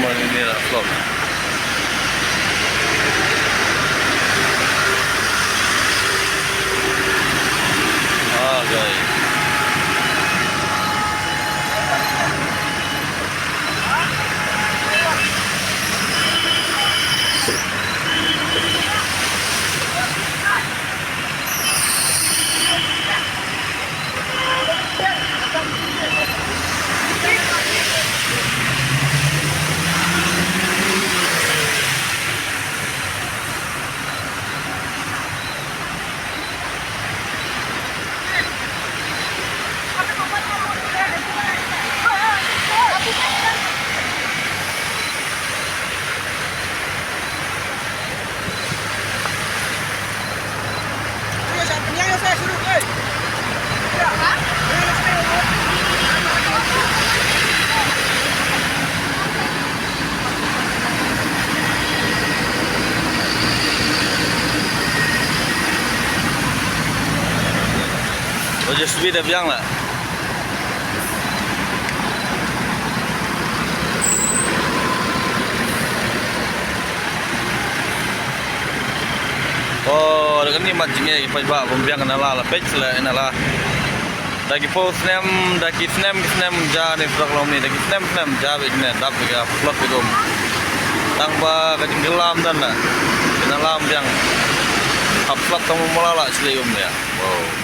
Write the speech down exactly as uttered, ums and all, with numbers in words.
Ni la flop. Ah, guys. Oj, speed da biang la. Oh, da kane mat jingeh ki paidbah bym biang na la, la peit la na la. Da ki phew snem, da ki snem, ki snem ja ne surok lawm ne, da ki snem, snem ja beit ne, dap beit ka flood beit um. Tang ba ka jingkylla ym don na. Ki na la ym biang. Hap flood tang ba mala la shlei um ïa. Wow.